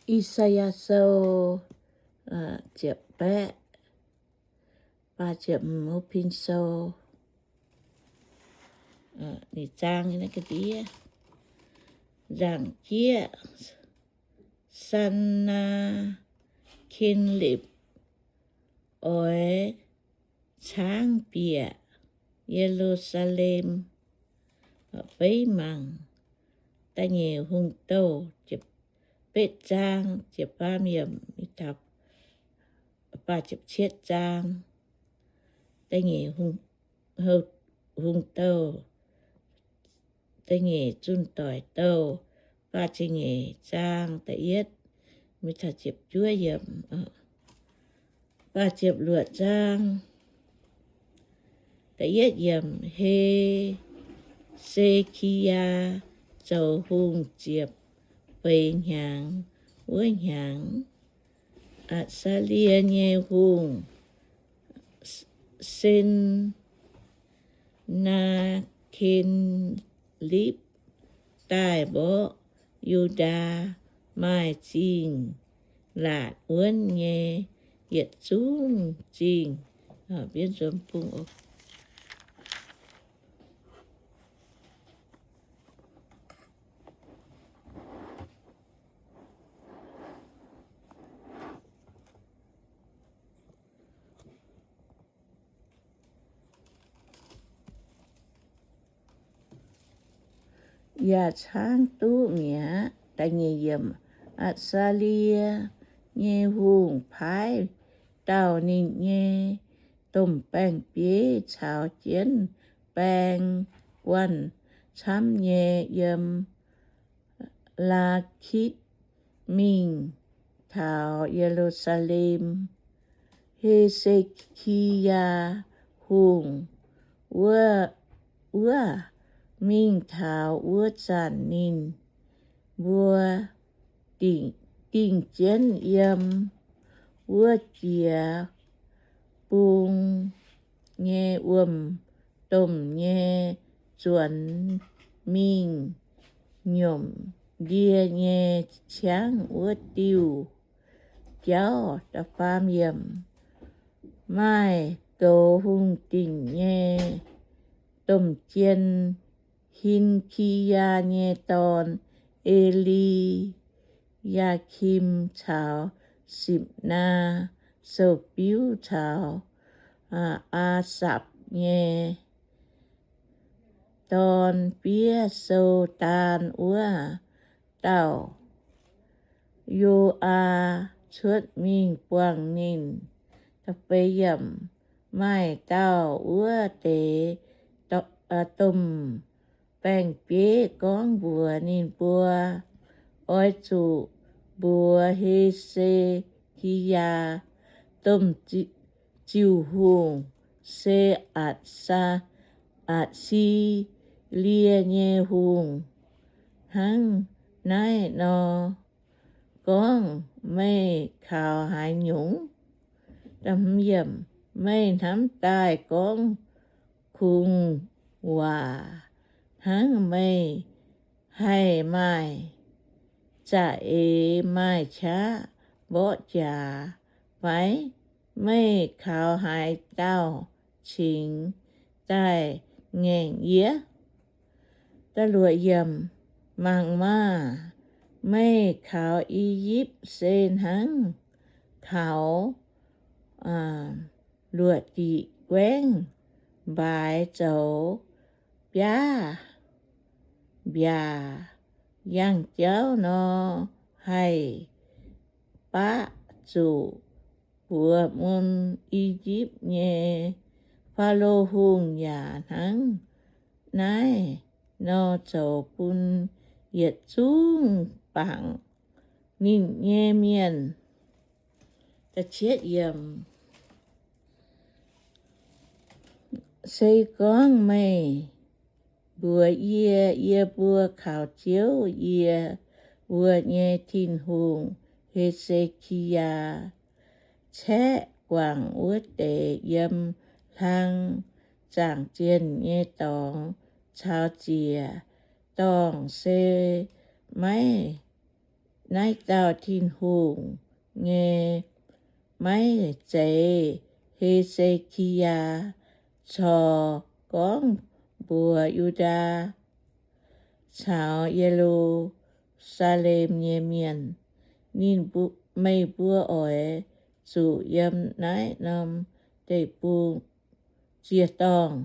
I^saa^yaa Sou ziepc baeqv faah ziepc hmz, Pin Sou, ninh zaang naaiv ga'ndiev. Nzaangc jieqv, Sanaakemb oix caangv bieqc Ye^lu^saa^lem. Beiv mangc da'nyeic hungh douh, betv zaang, ziepc faam yiemc, faah ziepc cietv zaang. Da'nyeic hungh douh, da'nyeic zunh doic douh, faah ziepc nyeic zaang, da'yietv, mingh taux ziepc juov yiemc, faah ziepc luoqc zaang. Da'yietv yiemc, He^se^ki^yaa zoux hungh ziepc feix hnyangx. Wuov hnyangx, Atc^saa^lie nyei hungh, Se^naa^ken^nipv, daaih mborqv Yu^ndaa maaih zingh laatc wuonv nyei yietc zungv zingh. Yaac caangv duqv mi'aqv. Da'nyeic yiemc, Atc^saa^lie nyei hungh paaiv dauh ninh nyei domh baeng-bieiv caux jienv baeng guanh camv nyei yiem Laakitv mingh taux Ye^lu^saa^lem. He^se^ki^yaa Hungh wuov, wuov mingh taux wuov zanc ninh mbuo dingh, dingh jienv yiem wuov jiex bung nyei wuom-domh nyei zuonx mingh nyiemc ndie nyei ciangv wuov diuh jauv. Da'faam yiemc, maaih goux hungh dingc nyei domh jien, Hin^ki^yaa nyei dorn, E^li^yaa^kim, caux Sipc^naa, sou-biuv, caux Aasapc nyei dorn, fiev sou daan wuov dauh Yo^aa, cuotv mingh buangh ninh. Da'feix yiemc, maaih dauh wuov deix domh baeng-bieiv gorngv mbuox ninh mbuo, Oix zuqc mbuox He^se^ki^yaa, domh ziuh hungh, Se Atc^saa, Atc^si^lie nyei hungh, hnangv naaiv nor gorngv, Meih kaux haaix nyungc? Meih hnamv daaih gorngv kungx waac hnangv meih haih maaih za'eix maaih qaqv mborqv jaax fai? Meih kaux haaix dauh cingx daaih ngaengc yie? Da'luoqc yiemc, mangc maah! Meih kaux I^yipv se hnangv kaux luoqc diqc guaengv mbaaix zoux biaav mbiaac yangh jauv nor, haih baqv zuqc buoz mun. I^yipv nyei Faalo Hungh yaac hnangv naaiv nor zoux bun yietc zungv bangc ninh nyei mienh. Se gorngv meih mbuox yie, Yie mbuo kaux Ziouv, yie mbuo nyei Tin-Hungh, He^se^ki^yaa, caeqv guangc wuov deix yiem hlang zaangc zienh nyei dorngx caux ziec-dorngh, se maiv Naaiv dauh Tin-Hungh nyei maiv zeiz. He^se^ki^yaa corc gorngv mbuox Yu^ndaa caux Ye^lu^saa^lem nyei mienh, Ninh, meih mbuo oix zuqc yiem naaiv norm deic-bung ziec-dorngh,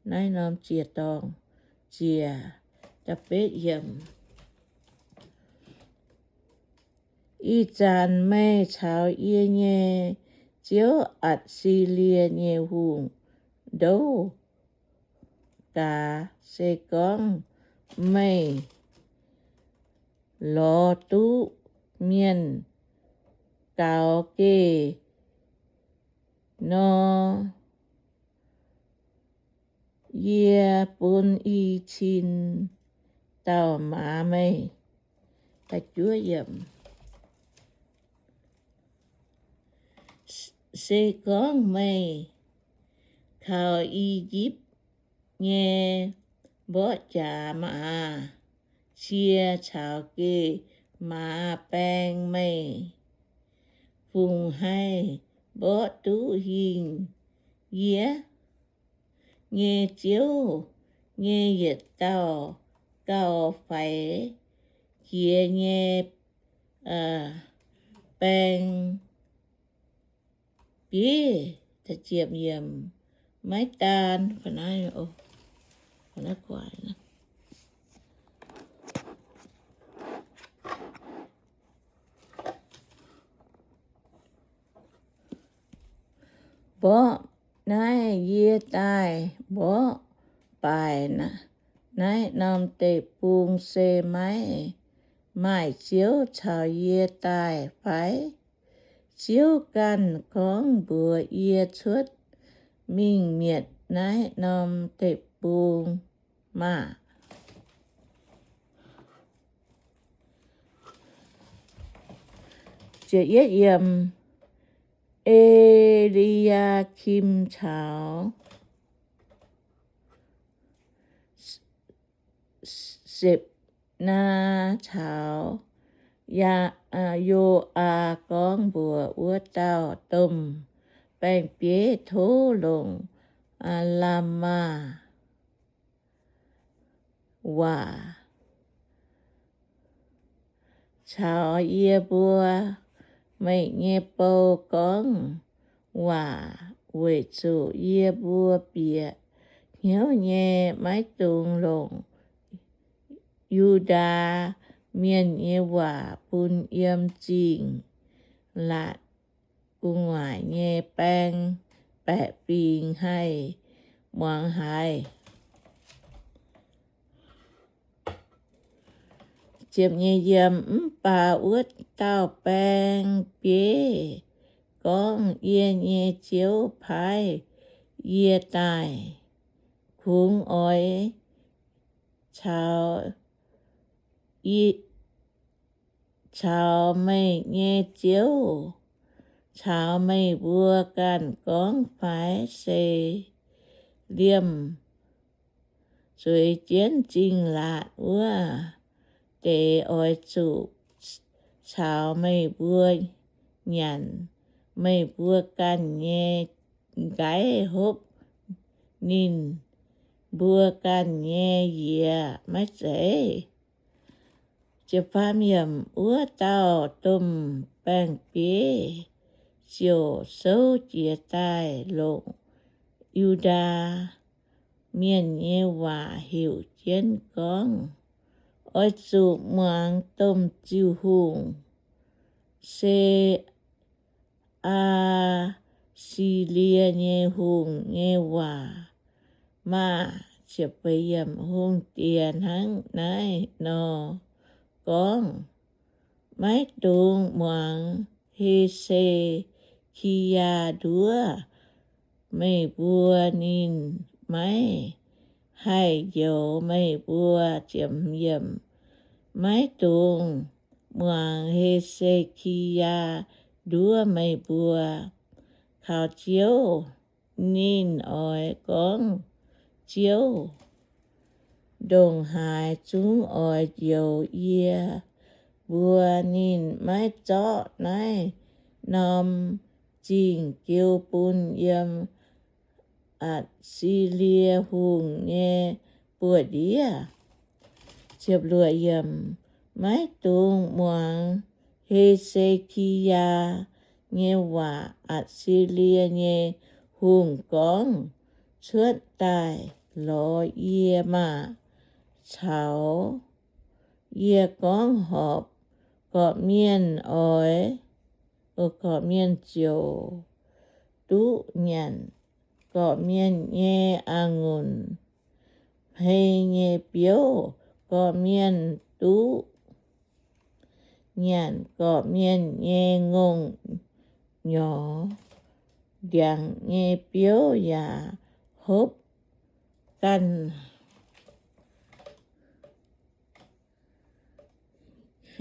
naaiv norm ziec-dorngh ziec. Ih zanc meih caux yie nyei ziouv, Atc^si^lie nyei hungh, ndouv gaax. Se gorngv meih lorz duqv mienh gaux geh nor, yie bun i cin dauh maaz meih. Se gorngv meih kaux I^yipv nyei mborqv jaax maaz cie caux geh maaz baeng, meih fungc haih mborqv duqv hingh yie nyei ziouv nyei yietc dauh gauh faix jiex nyei baeng-bieiv. Maiv daan mborqv naaiv yie daaih mborqv baaic naaiv norm deic-bung se maiv maaih ziouv caux yie daaih fai? Ziouv ganh gorngv mbuox yie cuotv mingh mietc naaiv norm deic-bung maah! E^li^yaa^kim caux Sepc^naa caux Yo^aa gorngv mbuox wuov dauh domh baeng-bieiv, Tov longc Laamaa waac caux yie mbuo meih nyei bou gorngv waac, weic zuqc yie mbuo bieqc hnyouv nyei. Maiv dungx longc Yu^ndaa Mienh nyei waac bun yiem Zingh Laatc gu'nguaaic nyei baeng baeqc fingx haih muangx haiz. Mv baac wuov dauh baeng-bieiv gorngv, Yie nyei ziouv paaiv yie daaih. Kungx oix caux, caux meih nyei ziouv caux meih mbuo ganh gorngv fai? Se liemh zueiz jienv Zingh Laatc wuov deix oix zuqc caux meih mbuo nyanc. Meih mbuo ganh nyei nqaiv hopv ninh mbuo ganh nyei yiez maiv zeiz? Wuov dauh domh baeng-bieiv ziouc souv jiez daaih longc Yu^ndaa Mienh nyei waac heuc jienv gorngv, Oix zuqc muangx domh ziuh hungh, se Aa^si^lie nyei hungh, nyei waac maah! Hungh diex hnangv naaiv nor gorngv, Maiv dungx muangx He^se^ki^yaa nduov meih mbuo. Ninh maiv haih njoux meih mbuo. Maiv dungx muangx He^se^ki^yaa nduov meih mbuo. Kaux Ziouv, ninh oix gorngv, Ziouv, ndongc haaix zungv oix njoux yie mbuo. Ninh maiv zorqv naaiv norm zingh jiu bun yiem Atc^si^lie Hungh nyei buoz-ndiev. Maiv dungx muangx He^se^ki^yaa nyei waac. Atc^si^lie nyei hungh gorngv, Cuotv daaih lorz yie maah! Caux yie gorngv horpc, gorqv-mienh oix, gorqv-mienh ziouc duqv nyanc gorqv-mienh nyei a'ngunc hmei nyei biouv. Gorqv-mienh duqv nyanc gorqv-mienh nyei ngongh nyorx, ndiangx nyei biouv yaac hopv ganh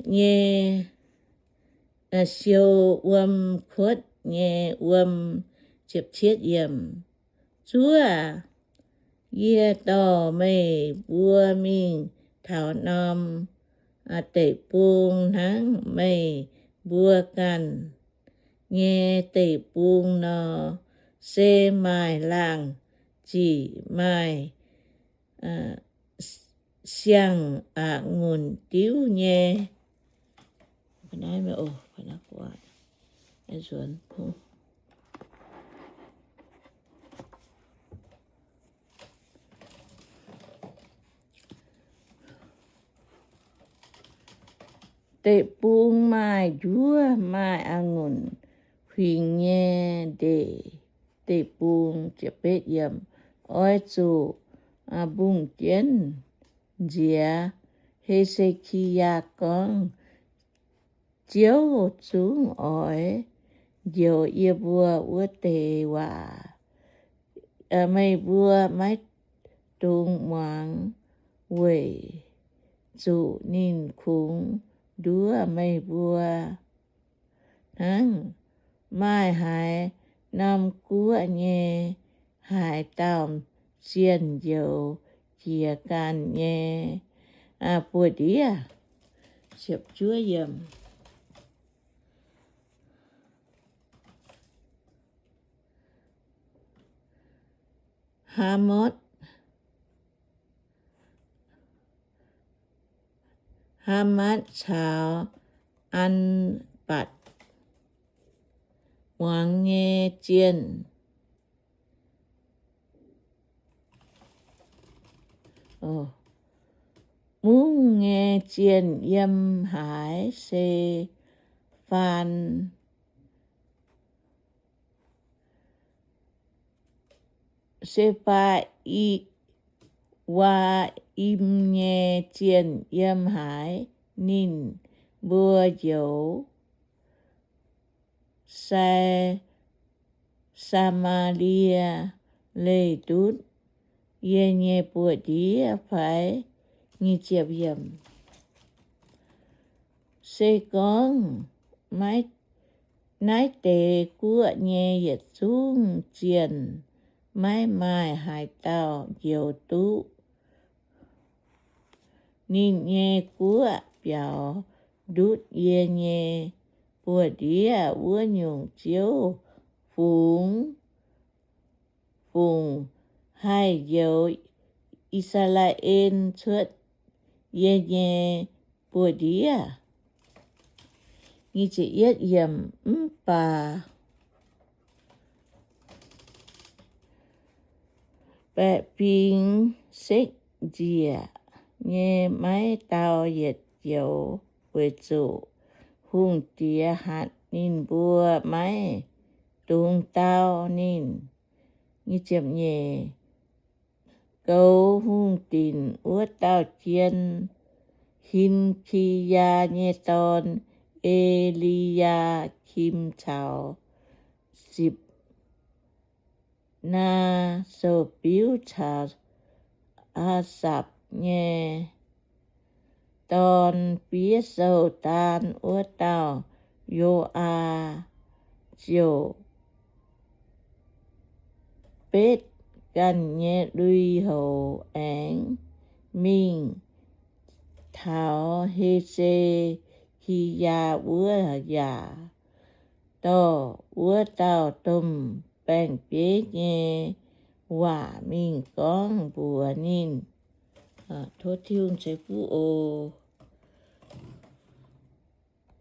nyei siou wuom kuotv nyei wuom. Zuov, yie dorh meih mbuo mingh taux norm deic-bung hnangv. Meih mbuo ganh nyei deic-bung nor, se maaih laangh ziqc, maaih siang-a'ngunc diuv nyei. Deic-bung maaih njuov, maaih a'ngunc huingx nyei ndeic, deic-bung. Oix zuqc mbungh jienv nziex He^se^ki^yaa gorngv, Ziouv zungv oix njoux yie mbuo wuov deix waac. Meih mbuo maiv dungx muangx, weic zuqc ninh kungx nduov meih mbuo hnangv. Maaih haaix norm guoqv nyei haaix dauh zienh njoux jiex ganh nyei buoz-ndiev? Hamotv, Hamatv caux Anbatc muangx nyei zienh. Mungv nyei zienh yiem haaix? Se faan, Se^faa^im nyei zienh yiem haaix? Ninh mbuo njoux Sai, Saa^maa^lie Leih ndutv yie nyei buoz-ndiev fai? Se gorngv naaiv deix guoqv nyei yietc zungv zienh maiv maaih haaix dauh njoux duqv ninh nyei guoqv biaux ndutv yie nyei buoz-ndiev, wuov nyungc Ziouv fungx, fungc haih njoux I^saa^laa^en cuotv yie nyei buoz-ndiev. Mv baac baeqc fingx sekv njiec nyei maiv dau yietc joux, weic zuqc hungh diex hatc ninh mbuo maiv dungx dau ninh. Goux hungh dinc wuov dauh jien, Hin^ki^yaa nyei dorn, E^li^yaa^kim, caux Zipc naa sou-biuv caux Aasapc nyei dorn, fiev sou-daan wuov dauh Yo^aa, ziouc betv ganh nyei lui-houx aengx mingh taux He^se^ki Ti^yaa wuov yaac dorh wuov dauh domh baeng-bieiv nyei waac mingh gorngv mbuox ninh. Tov Tin-Hungh ceix fuqv oc.